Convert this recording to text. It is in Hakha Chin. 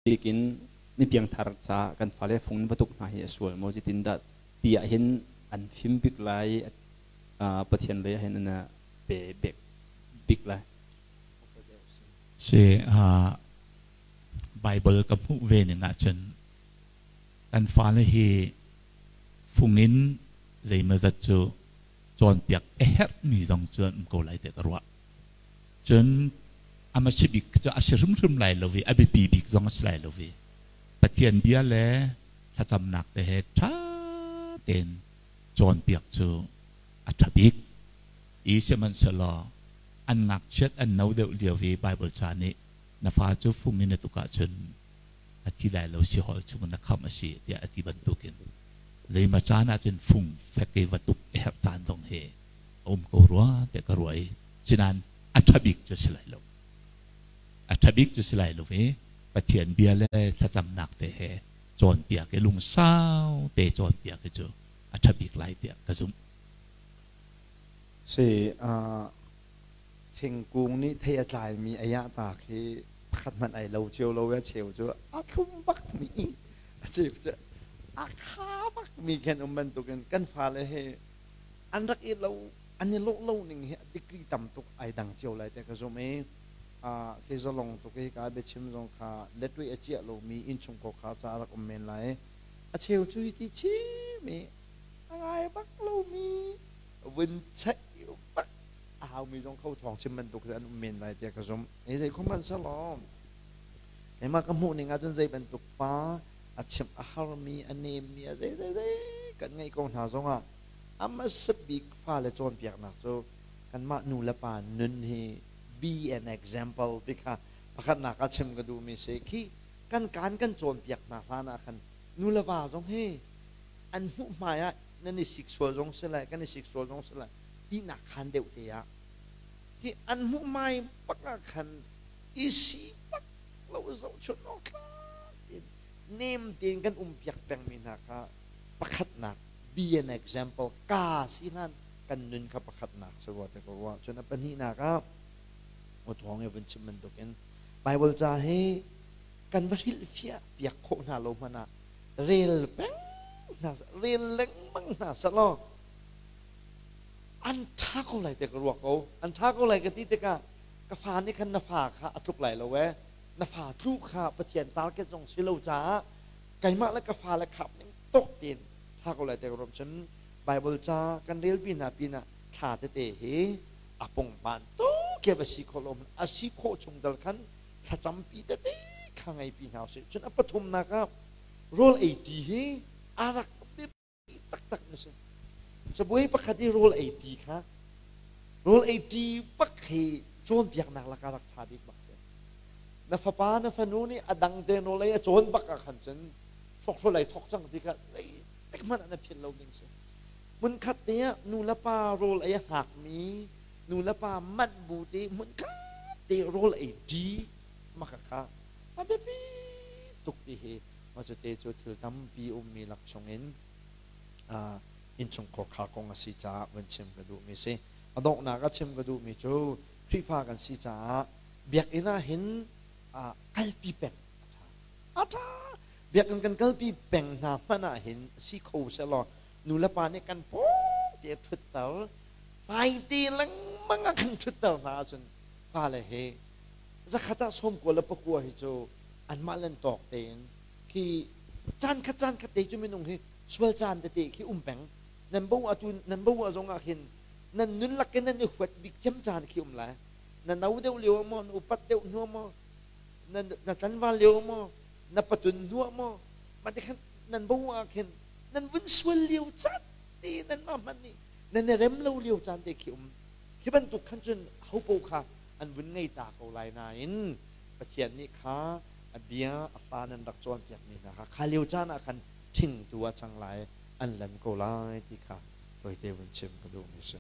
Bikin mi piangthar ca kan fale fung batuk hna hi a sual maw, zeitin dah ti ah hin an fim bik lai, Pathian lei ah hin an pe bik bik lai? Si, Bible ka hmuh ve ning ahcun kan fale hi fung in zeimawzat cu cawnpiak a herhmi zong cu an um ko lai tiah ka ruah. Cun a si bik cu a si hrimhrim lai lo i a biapi bik zong a si lai lo i Pathian bia le thlacamnak te he ṭha tein cawnpiak cu a ṭha bik. I sihmanhsehlaw an ngakchiat an no deuh lio i Baibal ca nih na fa cu fung in na tuk ahcun a thi lai lo, sihawl chung na khamh a si tiah a ti bantukin zeimaw caan ahcun fung fek i va tuk a herh caan zong hi a um ko rua tiah ka ruah i sinain a ṭha bik cu a si lai lo. A ṭha bik cu si lai lo i Pathian bia le thlacamnak te he cawnpiak i lungsau te cawnpiak hi cu a ṭha bik lai tiah ka zumh. Si, thingkung nih thei a tlaimi a yahtak hi pakhat hmanh ai lo cio lo i a cheu cu a thlum bakmi, a cheu cu a kha bakmi khan um bantukin kan fale hi an rak i lo, an i lawh lo ning hi a degree tam tuk ai dang cio lai tiah ka zumh i khi zalong tuk hi ka biachim zong kha letway a ciah lomi innchungkhar kha ca rak um men lai. A cheu cu hi ti chim i a ngai bak lomi, vun cheih bak a haumi zong kho thawng chim bantuk an um men lai tiah ka zumh. Ei zei khom hmanh selaw keimah ka hmuh ning ahcun zei bantuk fa a chimh a harmi, a nemmi, a zei zei zei kan ngeih ko hna zongah a hmasa bik fale cawnpiaknak cu kanmah nu le pa nun hi be an example ti kha pakhatnak ah chim ka duhmi si. Khi kan kaan kan cawnpiak hna hlan ah khan nu le va zong hi an hmuh hmai ah nan i sik sual zong si lai, kan i sik sual zong si lai, ihnak khan deuh te ah hi an hmuh hmai bak ah khan i si bak lo, zohchunh awk tlak in nem tein kan um piak pengmi hna kha pakhatnak be an example ka si hlan kan nun kha pakhatnak si rua te ko rua. Cun a pahnihnak ah uthawng i vun chim bantukin Bible ca hi kan va hrilhfiah piak khawh hna lo hmanh ah rel peng hna, rel lengmang hna selaw an ṭha ko lai te ka ruak ko. An ṭha ko lai ka ti tikah ka fa nih khan na fa kha a tluk lai lo ee, na fa tlu kha Pathian target zong si lo caah keimah le ka fa le khap ning tok tein ṭha ko lai te ka ruak. Cun Bible ca kan relpi hna pinah thla tete hi a pungpan tuk ke va si khawh lo a si khawh chung dal khan thlacampi tete kha ngeipi hna usih. Cun a pathumnak ah rawl ei ṭi hi a rak biapi taktak mi si. Cabuai pakhat i rawl ei ṭi kha, rawl ei ṭi bak hi cawnpiaknak lakah rak ṭha bik bak si. Na fapa na fanu nih a dang te rawl ei a cawn bak ah khan cun hrawkhrol ei thawk cang ti kha zeitik hmanh ah na philh lo ding si. Hmunkhat te ah nu le pa rawl ei a hngakmi, nu le pa manh bu te hmunkhat te rawl ei ṭi maka kha a biapi tuk ti hi mah cu te cu thil tampi ummi lak chungin innchungkhar khar kong a si caah vun chim ka duhmi si. A donghnak ah chim ka duhmi cu Khrihfa kan si caah biakinn ah hin kalpi peng a ṭha, a ṭha. Biakinn kan kalpi peng hna hmanh ah hin si kho sehlaw nu le pa nih kan pawng te ṭhutter, hmaite lengmang ah kan ṭhutter hna ahcun fale hi zakhat ah 99 hi cu anmah len tawk tein khi caan khat caan khat te cu minung hi sual caan tete khi um peng. Nan bo atu nan bo ah zong ah khin nan nun lak in nan i huat bik cem caan khi um lai. Na no deuh lio maw, na upat deuh hnu maw, na na tlanval lio maw, na patun hnu maw, mah ti khan nan bo ah khin nan vun sual lio caan te, nan mah hmanh nih nan i rem lo lio caan te khi um. Khi bantuk khan cun hopo kha an vun ngei ta ko lai nain Pathian nih kha a bia a hla nan rak cawnpiakmi hna kha kha lio caan ah khan ṭhingtu ah cang lai, an lan ko lai ti kha tawite vun chim ka duhmi si.